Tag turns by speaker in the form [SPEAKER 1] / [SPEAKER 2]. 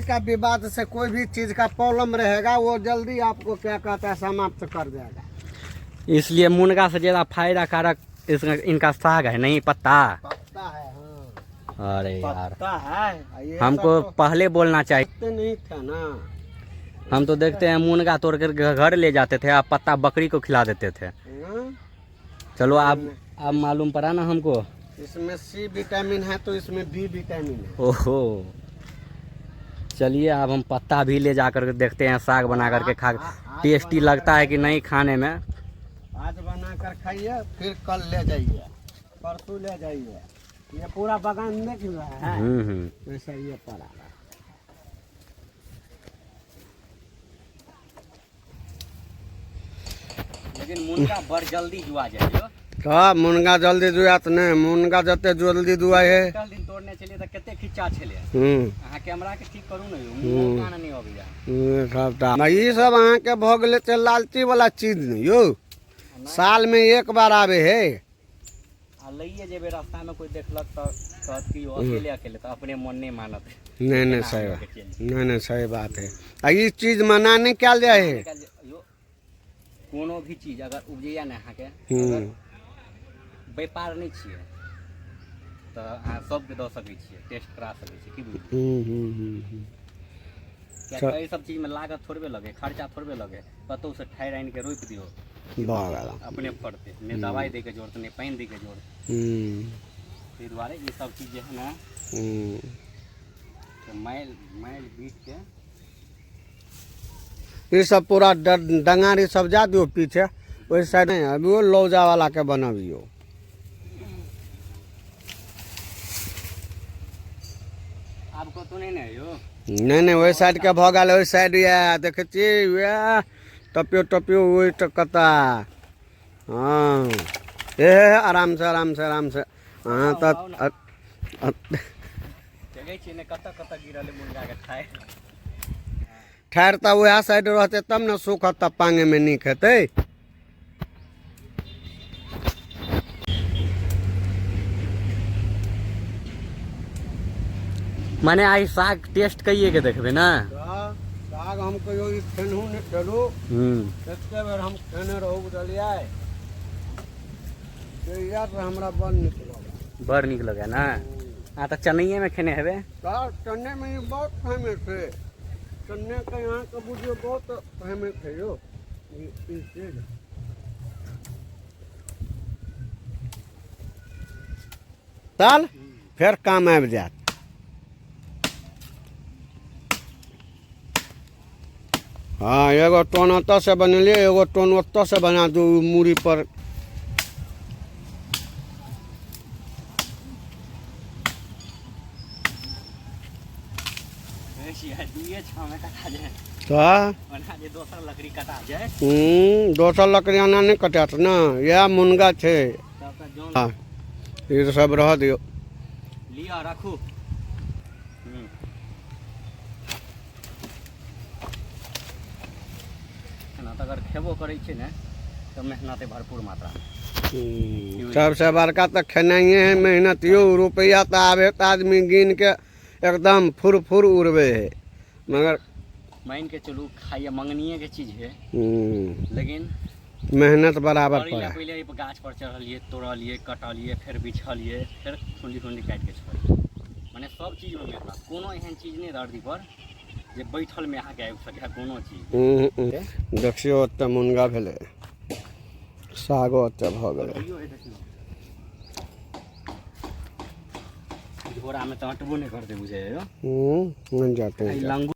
[SPEAKER 1] का विवाद से कोई भी चीज का प्रॉब्लम रहेगा वो जल्दी आपको क्या कहता है समाप्त कर देगा।
[SPEAKER 2] इसलिए मुनगा से ज्यादा फायदा कारक इसका इनका साग है, नहीं पत्ता।
[SPEAKER 1] पत्ता है, हाँ।
[SPEAKER 2] अरे यार,
[SPEAKER 1] पत्ता है ये।
[SPEAKER 2] हमको
[SPEAKER 1] सब तो
[SPEAKER 2] पहले बोलना चाहिए।
[SPEAKER 1] पत्ते नहीं था ना।
[SPEAKER 2] हम तो देखते हैं मुनगा तोड़ कर घर ले जाते थे, आप पत्ता बकरी को खिला देते थे।
[SPEAKER 1] हाँ?
[SPEAKER 2] चलो अब मालूम पड़ा ना हमको।
[SPEAKER 1] इसमें सी विटामिन है तो इसमें बी विटामिन है।
[SPEAKER 2] ओहो, चलिए अब हम पत्ता भी ले जा कर देखते हैं, साग बना करके खा,
[SPEAKER 1] आज
[SPEAKER 2] टेस्टी
[SPEAKER 1] बना
[SPEAKER 2] लगता है कि नहीं खाने में।
[SPEAKER 1] आज बना कर खाइए, फिर कल ले जाइए, परसों ले जाइए। ये पूरा बगान देख रहा है,
[SPEAKER 2] हम्म हम्म
[SPEAKER 1] वैसा ये पड़ा है।
[SPEAKER 2] लेकिन मुनगा बड़ जल्दी जुआ जाए।
[SPEAKER 1] तऽ मुनगा जल्दी जुआत नहि, मुनगा जते जल्दी जुआइ है।
[SPEAKER 2] कल दिन तोड़ने छलियै तऽ कते खिच्चा छलै।
[SPEAKER 1] हूँ।
[SPEAKER 2] अहाँ कैमरा के ठीक करू ने यौ, मुँह कान नहि अबैया।
[SPEAKER 1] सबटा ई सब अहाँके भऽ गेलै से लालची वाला चीज ने यौ, साल में एक बार आबे है।
[SPEAKER 2] आ लइए जेबै रास्ता में कोई देखलक तऽ कहत कि यौ अकेले अकेले, तऽ अपने मन नहि मानत।
[SPEAKER 1] नहीं नहीं, सही बात नहीं, नहीं सही बात है। आ ई चीज मना नहीं कयल जाइ है।
[SPEAKER 2] यौ कोनो भी चीज अगर उपजैया ने अहाँके, अगर व्यापार नहि छियै तऽ अहाँ सबके दऽ सकै छियै, टेस्ट करा सकै छियै, की बुझलियै?
[SPEAKER 1] हूँ हूँ हूँ हूँ
[SPEAKER 2] किया तऽ एहि सब चीजमे लागत थोड़बे लगे, खर्चा थोड़बे लगे। कतहु से ठारि आनि के रोपि दियौ,
[SPEAKER 1] भऽ गेल।
[SPEAKER 2] अपने फड़तै, नहि दवाइ दैके जरूरत, नहि पानि दैके जरूरत। ताहि दुआरे ई सब चीज जे है ने, से माइल माइल बीटके
[SPEAKER 1] ई सब पूरा डंगारी सब जा दियौ पीछे ओहि साइड नहीं, अभी वो लौजा वाला के बनबियौ।
[SPEAKER 2] आब कतहु नहि ने यौ।
[SPEAKER 1] नहि नहि, ओहि साइड के भऽ गेल, ओहि साइड यऽ देखै छियै, उएह टपियो टपियो ओहि तऽ कतऽ। हँ, हे हे, आराम से आराम से आराम से अहाँ तऽ
[SPEAKER 2] देखै छियै ने कतऽ कतऽ गिरल है मुनगाके ठारि।
[SPEAKER 1] ठारि तऽ उएह साइड रहतै तब ने सुखत, तब पांगेमे नीक हेतै।
[SPEAKER 2] माने आइ साग टेस्ट कइए के देखबै ने।
[SPEAKER 1] साग हम कहियो ई खेनहु नहि खेलू। एते बेर हम खेने रहू, बुझलियै, से हमरा बड़ नीक लगल।
[SPEAKER 2] बड़ नीक लगै ने। अहाँ तऽ चेन्नइएमे खेने हेबै।
[SPEAKER 1] तऽ चेन्नईमे ई बहुत फेमस है, चेन्नई के यहाँ के बुझियौ बहुत फेमस है यौ ई चीज। चल फेर काम आबि जायत। हँ, एगो टोन ओतऽ से बनेलियै, एगो टोन ओतऽ से बना दू मूड़ी पर। तऽ दोसर लकड़ी एना नहि कटायत ने, इएह मुनगा छै। हँ, ई सब रहऽ दियौ।
[SPEAKER 2] लिअ, राखू। एना तऽ अगर खेबो करै छै ने तऽ मेहनत है भरपूर मात्रामे।
[SPEAKER 1] सबसँ बड़का तऽ खेनाइए है मेहनत यौ। रुपैआ तऽ आबे तऽ आदमी गिन के एकदम फुर फुर उड़बै है, मगर
[SPEAKER 2] मान के चलू खाइए मंगनिए के चीज है, लेकिन
[SPEAKER 1] मेहनत बराबर
[SPEAKER 2] पड़ै।
[SPEAKER 1] पड़े।
[SPEAKER 2] पहिले एहि गाछ पर चढ़लियै, तोड़लियै, कटलियै, फेर बिछलियै, फेर खुंडी खुंडी काटि के छोड़लियै। मने सब चीजमे मेहनत, कोनो एहन चीज नहि धरती पर जे बैठल मे अहाँके आबि सकै कोनो चीज।
[SPEAKER 1] देखियौ, ओतऽ मुनगा भेलै, सागो ओतऽ भऽ गेलै।
[SPEAKER 2] झोरामे तऽ अटबो नहि करतै बुझाइए।
[SPEAKER 1] नहि जाते।
[SPEAKER 2] लंगू।